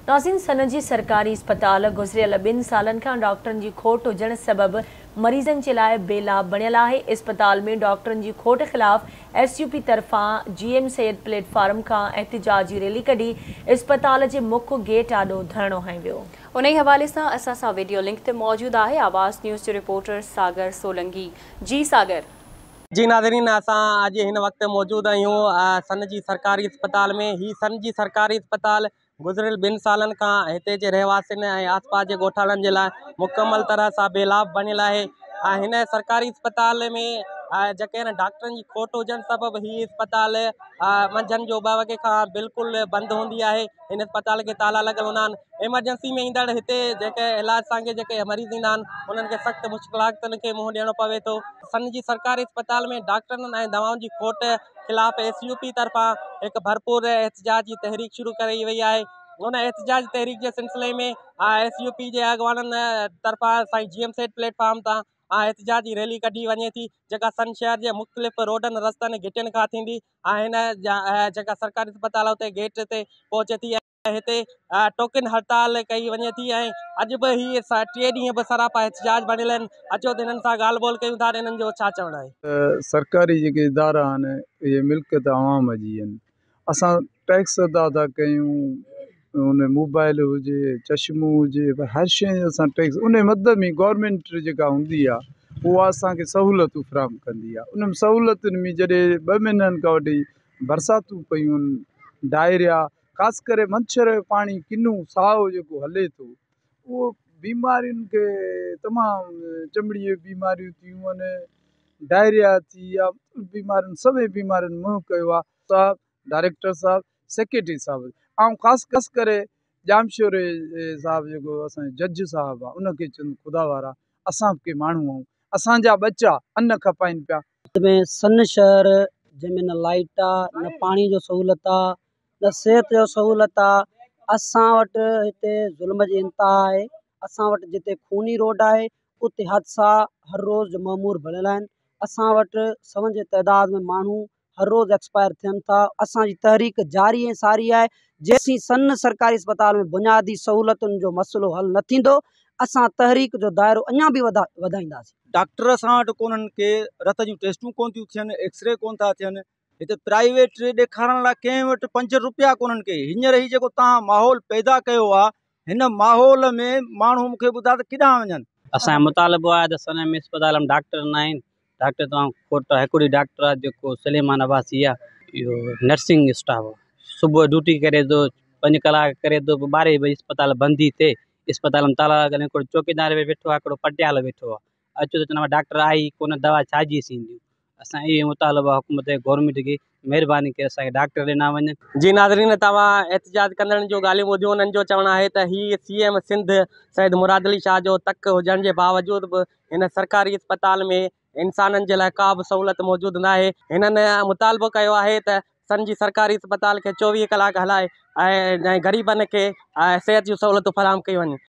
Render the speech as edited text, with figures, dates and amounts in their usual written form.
ناظرين سن جي سرڪاري اسپتال گذريل ٻن سالن کان ڊاڪٽرن جي کوٽ هجڻ سبب مريضن جي لاء بي لاڀ بڻيل آهي. اسپتال ۾ ڊاڪٽرن جي کوٽ خلاف ايس يو پي طرفان جي ايم سيد پليٽ فارم کان احتجاجي ريلي ڪڍي اسپتال جي مک گيٽ آڏو ڌرڻو هنيو ويو. انهي حوالي سان اسان سان وڊيو لنڪ تي موجود آهي آواز نيوز جو رپورٽر ساگر سولنگي. جي ساگر. جي ناظرين اسان اڄ هن وقت موجود آهيون سن جي سرڪاري اسپتال ۾. هي سن جي سرڪاري اسپتال گذريل ٻن سالن کان هتي جي رهواسين ۽ آس پاس جي ڳوٺاڻن جي لاء مڪمل طرح سان بي لاڀ بڻيل آهي ۽ هن سرڪاري اسپتال ۾ جيڪي آهن ڊاڪٽرن جي کوٽ هجڻ سبب هي اسپتال منجهند جو 2 وڳي کان بلڪل بند هوندي آهي. هن اسپتال کي تالا لڳل هوندا آهن. ايمرجنسي ۾ ايندڙ هتي جيڪي علاج سانگي جيڪي مريض ايندا آهن انهن کي سخت مشڪلاتن کي منهن ڏيڻو پوي ٿو. سن جي سرڪاري اسپتال ۾ ڊاڪٽرن ۽ دوائن جي کوٽ خلاف ايس يو پي طرفان هڪ ڀرپور احتجاجي تحريڪ شروع ڪئي وئي آهي. ان احتجاجي تحريڪ جي سلسلي ۾ ايس يو پي جي اڳواڻن طرفان سائين جي ايم سيد پليٽ فارم تان احتجاجي ريلي ڪڍي وڃي ٿي جيڪا سن شهر جي مختلف روڊن رستن گهٽين کان ٿيندي ۽ هن جيڪا سرڪاري اسپتال اتي گيٽ تي پهچي ٿي. هتي ٽوڪن هڙتال ڪئي وڃي ٿي ۽ اڄ به هي ٽي ڏينهن به سراپا احتجاج بڻيل آهن. اچو ته هنن سان ڳالهه ٻولهه ڪيون ٿا ته هنن جو ڇا چوڻ آهي. سرڪاري جيڪي ادارا آهن اهي ملڪيت عوام جي آهن. اسان ٽيڪس ادا ٿا ڪيون ان موبائل هجي چشمو هجي هر شيء جو اسان ٽيڪس ان مد ۾ گورنمينٽ جيڪا هوندي آهي اها اسان کي سهولتون فراهم ڪندي آهي. انهن سهولتن ۾ جڏهن 2 مهينن کان وٺي برساتون پيون آهن ڊائريا خاص ڪري منڇر جو پاڻي ڪنو سائو جيڪو هلي ٿو اهو بيمارين کي تمام چمڙي جون بيماريون ٿيون آهن ڊائريا ٿي يا بيمارين سڀئي بيمارين منهن ڪيو آهي. صاحب ڊائريڪٽر صاحب سيڪريٽري صاحب آئون خاص خاص ڪري ڄامشوري صاحب جيڪو اسان جو جج صاحب آهي ان کي چوندم خدا وارا اسان به ڪي ماڻهو آهيون اسان جا ٻچا ان کپائين پيا. ۾ سن شهر جنهن ۾ نه لائيٽ آ نه پاڻي جو سهولت آ نه صحت جو سهولت آ اسان وٽ هتي ظلم جي انتها آهي اسان وٽ جتي خوني روڊ آهي اتي حادثا هر روز جو معمول بڻيل آهن اسان وٽ سون جي تعداد ۾ ماڻهو هر روز ايڪسپائر ٿين ٿا اسان جي تحريڪ جاري ۽ ساري آهي جيسين سن سرڪاري اسپتال ۾ بنيادي سهولتن جو مسئلو حل نه ٿيندو اسان تحريڪ جو دائرو اڃا به وڌائينداسين. ڊاڪٽر اسان وٽ ڪونهن ڪي رت جون ٽيسٽون ڪون ٿيون ٿين ايڪسري ڪون ٿا ٿين هتي پرائيويٽ ڏيکارڻ لاء ڪنهن وٽ 5 روپيا ڪونهن ڪي هينئر هي جيڪو توهان ماحول پيدا ڪيو آهي هن ماحول ۾ ماڻهو مون کي ٻڌاء ته ڪيڏانهن وڃن. اسان جو مطالبو آهي ته سن ۾ اسپتال ۾ ڊاڪٽر نه آهن ڊاڪٽر تمام کوٽ آهي هڪڙو ئي ڊاڪٽر آهي جيڪو سليمان عباسي آهي اهو نرسنگ اسٽاف آهي صبح ڊيوٽي ڪري ٿو 5 ڪلاڪ ڪري ٿو پوء 12 بجي اسپتال بند ٿي ٿئي اسپتال ۾ تالا لڳل آهن هڪڙو چوڪيدار به ويٺو آهي هڪڙو پٽيال ويٺو آهي اچو ته چوندا ڊاڪٽر آهي ئي ڪونه دوا ڇا جي ٿينديون اسان اهي مطالبا حڪومت کي گورنمينٽ کي مهرباني ڪري اسان کي ڊاڪٽر ڏنا وڃن. جي ناظرين توهان احتجاج ڪندڙن جون ڳالهيون ٻڌيون انهن جو چوڻ آهي ته هي سي ايم سنڌ سيد مراد علي شاهه جو تڪ هجڻ جي باوجود به هن سرڪاري اسپتال ۾ انسانن جي لاء ڪا به سهولت موجود ناهي هنن مطالبو ڪيو آهي ته سن جي سرڪاري اسپتال کي 24 ڪلاڪ هلائي ۽ غريبن کي صحت جون سهولتون فراهم ڪيون وڃن.